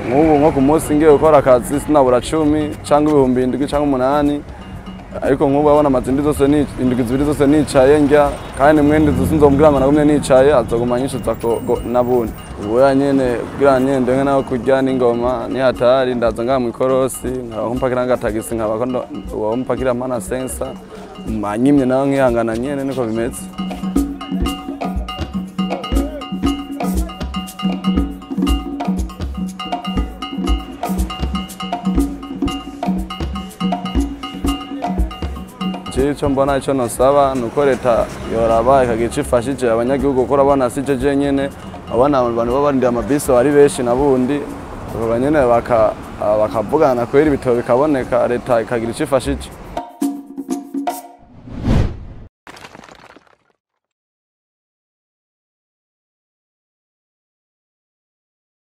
Nk'ubu nko ku munsi ngiye gukora akazi sinabura 10 cyangwa 7,000 cyangwa 8, ariko nk'ubu abona amazindi zose ni indwi zibiri zose nicaye njya, kandi mwende sinzomubwira ngo nagumye nicaye, azoguma nyishuza nabundi. Ubu ya nyene kugira nyene ndonke naho kurya n'ingoma ni hatari, ndaza ngaha mw'ikorosi nkaba mpakira ngatagisi, nkaba ko mpakira mana sensa manyimye naho nkihangana nyene, niko bimeze. Ico mbona ico nosaba nuko leta yoraba ikagira ico ifashije abanyagihugu, kuko urabona si je jenyene, abana abantu baba barindiriye amabisi bari benshi nabundi nyene bakavugana kweri ibitabo bikaboneka, leta ikagira ico ifashije.